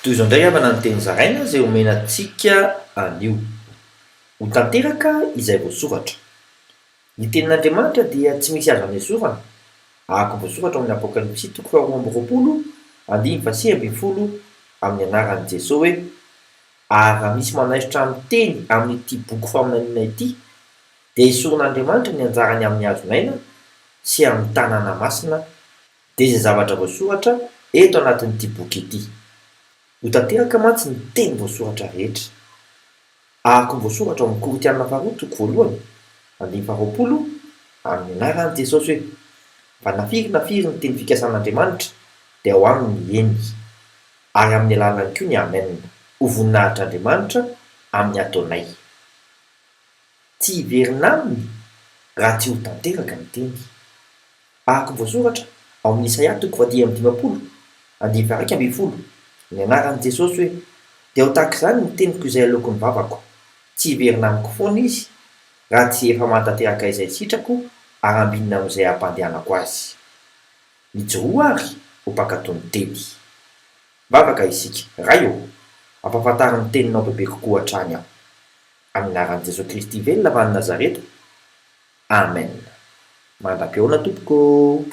Toy izao indray havana ny teny zaraina izay omena antsika anio. Ho tanteraka izay voasoratra. Ny tenin'Andriamanitra dia tsy misy azo anesorana, araka ny voasoratra ao amin'ny Apokalypsy toko faharoa amby roapolo andininy fahasivy ambin'ny folo amin'ny anaran'i Jesoa hoe, Ary raha misy manaisotra ny teny amin'ity boky faminaniana ity, dia esorin'Andriamanitra ny anjarany amin'ny hazon'aina sy amin'ny tanàna masina, dia izay zavatra voasoratra eto anatin'ity boky ity. Ho tanteraka mantsy ny teny voasoratra rehetra. Araka ny voasoratra ao amin'ny Korintiana faharoa toko voalohany, andininy faharoapolo, amin'ny anaran'i Jesosy hoe, Fa na firy na firy ny teny fikasan'Andriamanitra, dia ao aminy ny eny, ary amin'ny alalany koa ny amen, ho voninahitr'Andriamanitra amin'ny ataonay. Tsy hiverina aminy raha tsy ho tanteraka ny teny. Araka ny voasoratra ao amin'ny Isaia toko fahadimy amby dimampolo, andininy faha-iraika ambin'ny folo, ny anaran'i Jesosy hoe, Dia ho tahaka izany ny teniko izay aloaky ny vavako, tsy hiverina amiko foana izy, raha tsy efa mahatanteraka izay sitrako ary ambinina amin'izay hampandehanako azy. Mijoroa àry ho mpankatò ny teny. Vavaka isika, Ray ô, ampahafantaro ny teninao bebe kokoa hatrany aho. Amin'ny anaran'i Jesoa Kristy velona avy any Nazareta, Amen. Mandra-pihaona tompoko ô!